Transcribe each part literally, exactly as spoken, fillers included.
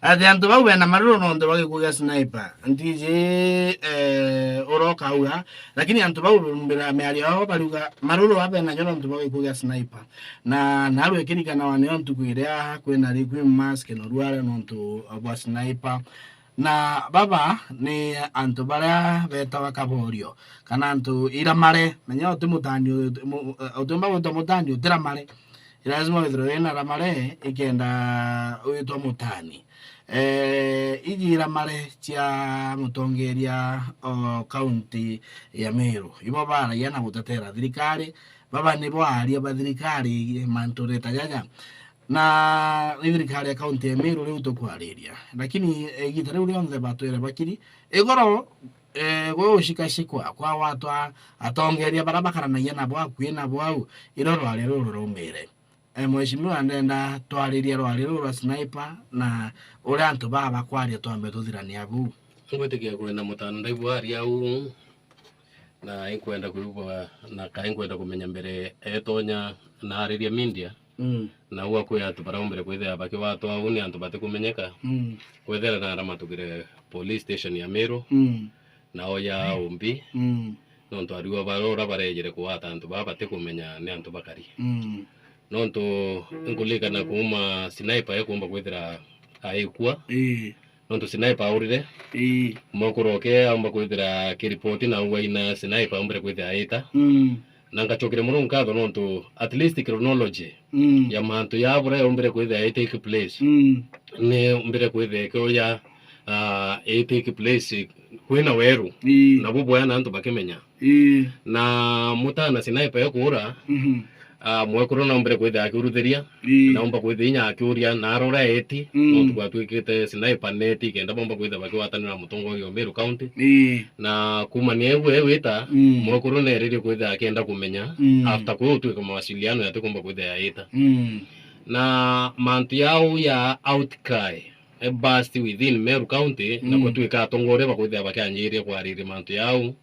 Ati antu bau bena maruru nontu bwa gikuo gia sniper. Ntiji, eh, uroka uga, lakini antu bau mbira miario yao bariuga maruru a bena jo nontu bwa gikuo gia sniper. Na narwe kirikanawa nio ntuku iria kwina Requiem Mass Kinoruare nontu bwa sniper. Na baba ni antu baria betawa kaborio, kana antu iramare. Menya uti mutani, uti mu-, utiumba gwitwa mutani utiramare. Ni lazima withirwe wina ramare ikenda witwa mutani. Eh, iji iramare cia mutongeria o kaunti ya Meru. Ibo baragia na gutetera thirikari. Baba nibo aria ba thirikari mantune ta jaja. Na ni thirikari ya kaunti ya Meru riu tukwariria. Lakini, eh, igita riu rionthe batwire bakiri igoro, eh, gwe ushikashikwa kwa watu a-, atongeria bara bakaranagia nabo akui nabo au, iro rwari ruru rumire. Eh, mheshimiwa, ndenda twaririe rwari ruru rwa sniper na uria antu baa bakwaria twambe tuthirania buu. Ngwitikia kwina mutano ndaigua aria uu, na inkwenda kwigua, na ka inkwenda kumenya mbere etonya na ariria media, Mm. na uu akwi antu baraumbire kwithira bakiwatwa uu ni antu batikumenyeka. Mm. Kwethira na aramatukire police station ya Meru, Mm. na oya umbi, Mm. nontu ariwa barora barejire kuwata antu baa batikumenya ni antu bakari. Mm. Nontu inkulikana kuuma sniper ekumba kwithira aikua. Ii. Nontu sniper aurire. Ii. Mokuru oke aumba kwithira kiripoti na ugwa ina sniper aumbire kwithira aita. Mm. Na ngacokire mono nkatho nontu at least chronology Mm. ya mantu ya bura yaumbire kwithira i take place. Mm. Ni umbire kwithira ikioya, ah, i take place kwina weru. Ii. Na bubwaya na antu bakimenya. Ii. Na mutana sniper ekuura, Mhm. ah, mwekuru naumbire kwithira akiuruthiria, Ii. naumba kwithira inya akiuria, na arora eti, Mm. nontu gwatwikite sniper neti, kenda bomba kwithira bakiwatanira mutongoria wa Meru County. Ii. Na kuuma ni ewe wita, Mm. mwekuru neeririe kwithira akienda kumenya, Mm. after kwi utwika mawasiliano yatikumba kwithira yaita. Mm. Na mantu yau ya outcry, e burst within Meru County, na Mm. gutwika atongoria bakwithira bakianjiria kwariria mantu yau.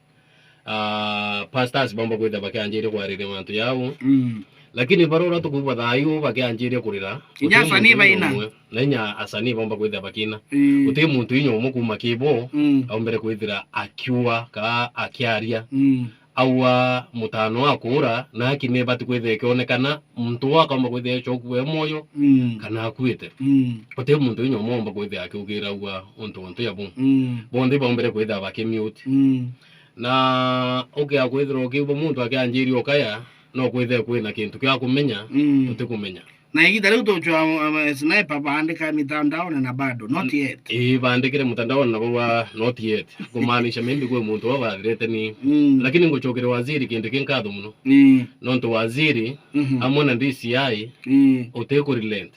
Ah, pastors baumba kwithira bakianjiria kwariria mantu yau. Mm. Lakini barora tukuigua thayu bakianjiria kurira. Inya Uti asanii muntu baina. Umwe. Na inya asanii baumba kwithira bakina. Mm. Uti muntu inya umwe kuuma kibo, Mm. aumbire kwithira akiua ka akiaria. Mm. Aua mutano wa kuura, na aki ni bati kwithira ikionekana muntu uu akaumba kwithira ecokua e mwoyo, Mm. kana akuite. Mm. Uti muntu inya umwe umba kwithira akiugira aua untu untu yabu. Mm. Bonthe baumbire kwithira bakimute. Mm. Na ukia kwithirwa ukiigua muntu akianjiria ukaya, no kwithire kwina kintu kia kumenya, Mm. utikumenya. Na igita riu tuchwa, um, sniper baandika mitandaone na bado, not yet. Ii, baandikire mutandaone na bauga, "Not yet." Kumaanisha maybe kwi muntu wa bathirite ni. Mm. Lakini nguchokere waziri kintu ki nkatho muno. Mm. Nontu waziri, Mhm. amwe na D C I, Mm. uti ku relent.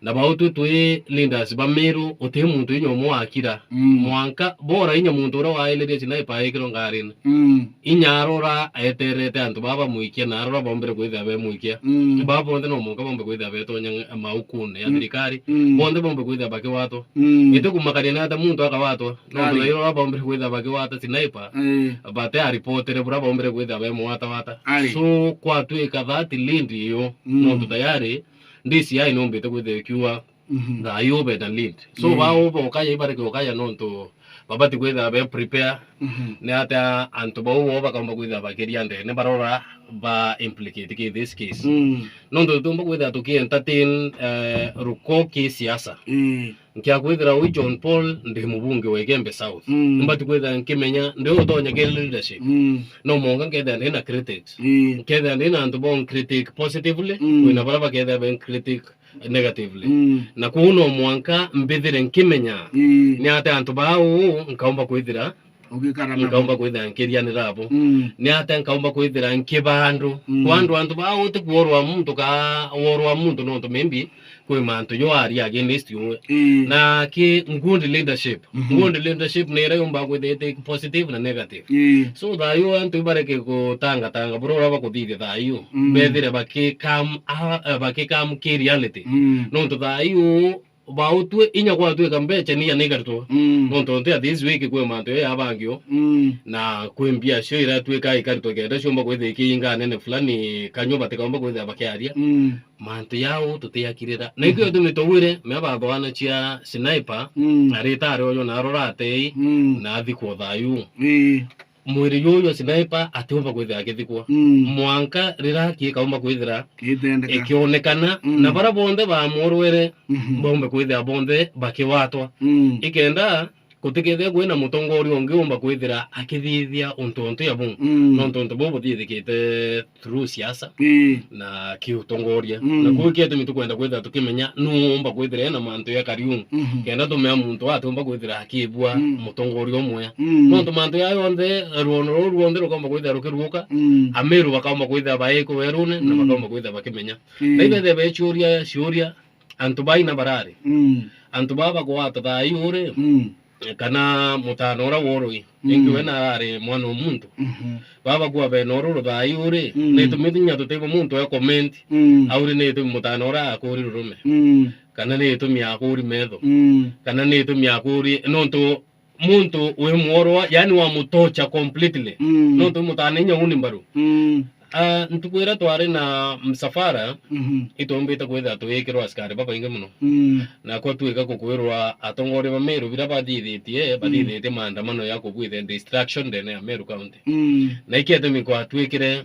Na bau twi twi leaders ba Meru, uti muntu inya umwe wakira. Mm. Mwanka bora inya muntu uria wailirie sniper aikirwe ngarine. Mm. Inya arora eterete antu baba bamwikia, na arora bombire kwithira bemwikia. Mm. Baba bonthe no mwanka bombe kwithira betonya maukune ya Mm. thirikari. Mm. Bonthe bombe kwithira bakiwatwa. Mm. Iti kumakaria ni ata muntu akawatwa. Nontu Ari. na irora bombire kwithira bakiwata sniper. Eh. Bate aripotere bura bombire kwithira bemwatawata. Ari. So, kwatwika that lead iyo, Mm. nontu tayari D C I numbite kwithira ikiuga, Mhm. thayu bena lead. So, Mm. bao bokaya ibareke ukaya nontu babati kwithira be prepare. Mhm. Ni atia antu bau bo bakaumba kwithira bakiria ndene barora ba implicate ki this case. Mm. Nontu tutumba kwithira tuki entertain, eh, ruko ki siasa. Mm. Nkia kwithira wi John Paul ndi mubunge wa Igembe South. Mm. Mbati kwithira nkimenya ndi utonya ki leadership. Mm. No mwanka nkethira ndi na critics. Mm. Nkethira ndi na antu bo critic positively, Mm. kwina bara bakethira be critic negatively. Mm. Na kuu no mwanka mbithire nkimenya Mm. ni ate antu baa uu nkaumba kwithira Ugikara nabo. nkaumba kwithira nkirianira abo. Mm. Ni ate nkaumba kwithira nkiba andu. Mm. Kwa andu, antu baa uti kuorwa muntu ka worwa muntu nontu maybe kwi mantu yo ari against umwe. Mm. Na ki good leadership. Mhm. Good leadership ni iria yumba kwithira iti positive na negative. Ii. So, thayu antu ibareke gutangatanga buria uria bakuthithia thayu. Mm. Bethire bakikam, ah, eh, bakikam ki reality. Mm. Nontu thayu bautue inya gwatuika mbecha ni ya ni ikaritwa. Mm. Nontu nti at this week kwi mantu ya bangio. Mm. Na kwi mbia cio iratuika ikaritwa kenda ciumba kwithia ikiinga nene fulani kanyua batikaumba kwithia bakiaria. Mm. Mantu yao tutiakirira. Na ikio Mhm. tumi tugwire, me bathwana cia sniper, Mm. arita ari oyo na arora atei, Mm. na athikwo thayu. Ii. Mwiri juju sniper atiumba kwithira akithikwa. Mm. Mwanka rira aki ikaumba kwithira Itendeka. ikionekana, Mm. na bara bonthe bamworwere Mhm. baumbe kwithira bonthe bakiwatwa. Mm. Ikenda gutikethia kwina mutongoria ungi umba kwithira akithithia untu untu ya buu. Mm. Nontu untu buu buthithikite through siasa Ii. na kiutongoria. Mm. Na kuu ikio tumi tukwenda kwithira tukimenya nu umba kwithira ena mantu ya kariu. Mhm. Kenda tumea muntu atiumba kwithira akibua Mm. mutongoria umwe. Mm. Nontu mantu ya yonthe, rwono ruu rwonthe rukaumba kwithira rukiruuka, Mm. Amiru bakaumba kwithira baikwe werune, na Mm. bakaumba kwithira bakimenya. Mm. Na ibethe bechuria ciuria, antu baina barari. Mm. Antu baba bagwata thayu uri, Mm. kana mutana uria worui, Mm. ingi we na arari mwana o muntu. Mhm. Baba kuwa bena ururu thayu uri, Mm. ni tumiti nya tutibo muntu e comment, Mm. auri ni tumi mutana uria akuri rurume. Mm. Kana ni itumi akuri metho. Mm. Kana ni itumi akuri, nontu muntu wi mworwa, yani wa mutocha completely. Mm. Nontu mutana inya uni mbaru. Mm. Ah, ntuku iria twari na msafara, Mhm. itumbite kwithira tuikirwa askari babaingi muno. Mm. Nakwo twika kukwirwa atongoria ba Meru biria bathithitie, Mm. bathithitie maandamano ya kubwithia distraction ndene ya Meru County. Mm. Na ikio itumi kwatwikire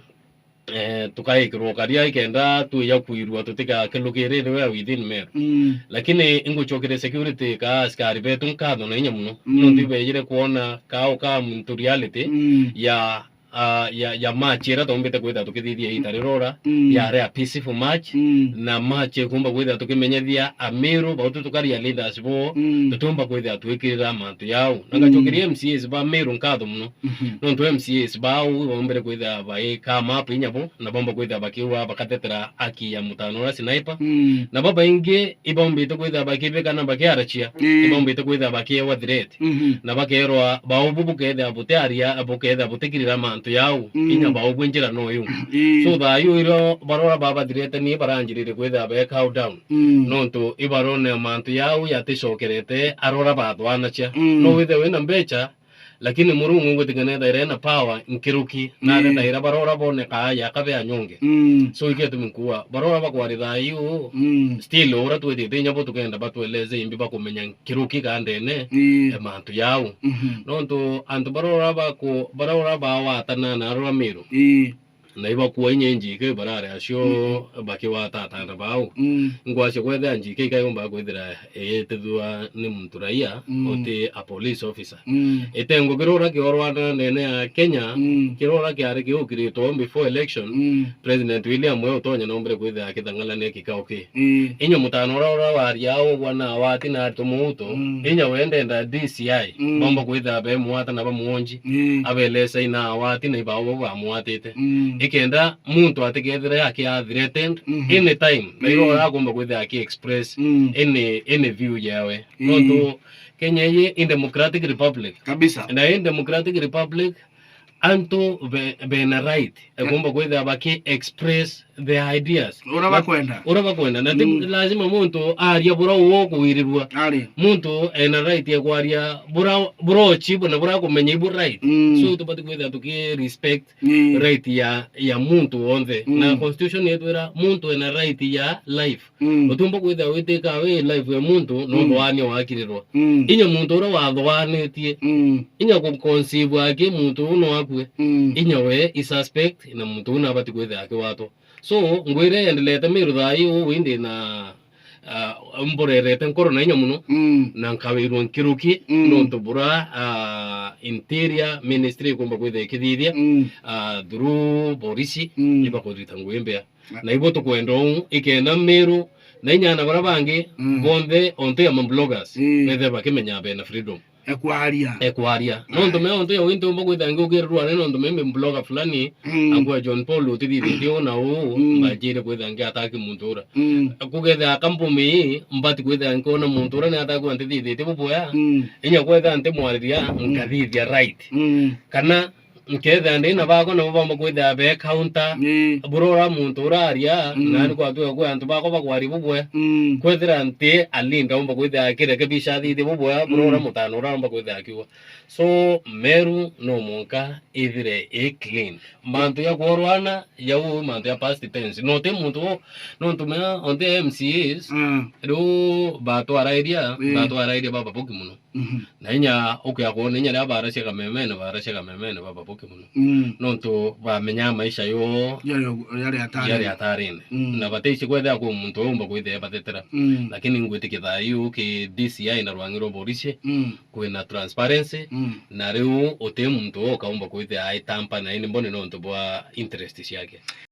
eh, tukaikirwa ukaria ikenda twija kwirua tutigakilukirire we within Meru. Mm. Lakini inguchokire security ka askari betu nkatho na inya muno. Mm. Nontu ibejire kwona kao ka into reality Mm. ya, ah, ya, ya march iria tumbite kwithira tukithithia ita rirora, Mm. yari a peaceful march, Mm. na march ikumba kwithira tukimenyethia Amiru bautu tukaria leaders bo, Mm. tutumba kwithira twikirira mantu yau. Na Mm. ngachokeria M C As ba Meru nkatho muno. Mhm. Nontu M C As bau ibaumbire kwithira bai come up inya bo, na baumba kwithira bakiuga bakatetera aki ya mutano uria sniper. Mm. Na babaingi ibaumbite kwithira bakibika na bakiarachia, Mm. ibaumbite kwithira bakiewa threat. Mhm. Na bakerwa bau bu bukethira butiaria, bukethira butikirira mantu yau, Mm. inya bau bwi njira no iu. Ii. So thayu irio barora babathirete ni baranjirire kwithira be cow down. Mm. Nontu ibarone mantu yau yaticokerete arora bathwanacha. Mm. No withe wina mbecha, lakini Murungu ngwitikana ethaira ena power nkiruki, na Ii. athethaira barora bonekaa yakabe anyonge. Mm. So ikio itumi nkuwa, barora bakwaritha iu, Mm. still ura twithite inya bo tukenda batweleze imbi bakumenya nkiruki ka ndene Ii. ya mantu yau. Mhm. Nontu antu barora baku-, barora bawatana na arora Miru. Ii. Na ibakua inya injike barare acio Mm. bakiwata atana bau. Mm. Ngwacio kwethira njike ikayomba kwithira itithua ni muntu raia Mm. uti a police officer. Mm. Itengo kirura kiorwana ndene ya Kenya, Mm. kirura kiari kiukiritwo before election, Mm. President William we utonya nombere kwithira akithang'anania kikao ki. Ii. Inya mutano ura, ura waria ugwa na wati na aritwa muuto, Mm. inya we ndenda D C I, Mm. baumba kwithira bemwata na bamuonji, Ii. abelesa ina awati na ibao bamwatite. Mm. Ikenda muntu atikethire akia threatened Mhm. anytime, na Ii. iro akumba kwithira aki express Mm. any, any view yawe. Ii. Nontu Kenya ii in democratic republic. Kabisa. Na in democratic republic, antu be-, bena right, Ka- ekumba kwithira baki express their ideas. Ura Na- bakwenda. Ura bakwenda. Na ti Mm. lazima muntu aria bura uguo kuwirirua. Ari. Muntu ena right ya kwaria bura, bura uchibu na bura kumenya ibu right. Mm. So tubati kwithira tuki respect Ii. right ya, ya muntu wonthe. Mm. Na constitution yetwira muntu ena right ya life. Mm. Utiumba kwithira witika wi life ya muntu no Mm. thwani wakirirwa. Mm. Inya muntu uria wathwanitie. Mm. Inya ku conceive aki muntu uu no akue. Mm. Inya we i suspect na muntu uu nabati kwithira akiwatwa. So, ngwire endelete Miru thaa ii uu indi na, ah, mburerete nkoro na inya muno, Mm. na nkawirwa nkiruki, Mm. nontu bura, ah, interior ministry ikumba kwithira ikithithia, Mm. ah, through borisi, Mm. ibakurita ngugi mbea. Na- Na ibo tukwenda uu, ikenda Miru, na inya ana bara bangi, Mm. bonthe ontu ya mabloggers, Ii. bethe bakimenya bena freedom. Ekwaria. Ekwaria. Aye. Nontu me ontu ya winti umba kwithira ngiukirirwa ni nontu maybe blogger fulani, Mm. akwa John Paul utithithitie uu na uu, Mm. mbajire kwithira ngiataki muntu ura. Mm. Kugethira kampuni ii, mbati kwithira nkiona muntu ura ni atakwa ntithithitie bubuya, Mm. inya kwethira ntimwariria, Mm. nkathithia right. Mm. Kana Nkethira ndi na bakwa nabo baumba kwithira be counter. Ii. Burora muntu uraria, mm, nani kwatwika kwi antu bakwa bakwaria bubwe. Mm. Kwethira nti a leader umba kwithira akirekebisha athithie bubwe, burora, mm, mutano ura umba kwithira akiuga. So, Meru no mwanka ithire i clean. Mantu ya kuorwana, jau mantu ya past tense. No ti muntu u, nontu mea, onte M C As, mm, riu batwarairia, ii, batwarairia bababoki muno. Mhm. Na inya ukia kwona inya riria baracia kamemene, baracia kamemene bababoki muno. Mm. Nontu bamenyaa maisha yoo yari, yari hatari, yari hatarine. Mm. Na bataici kwethira kwi muntu umba kwithira bathetera. Mm. Lakini ngwitikia thaa iu ki D C I na rwangi rwa borisi, mm, kwina transparency, mm, na riu uti muntu ukaumba kwithira aitampa na ini mbone nontu bwa interest ciake.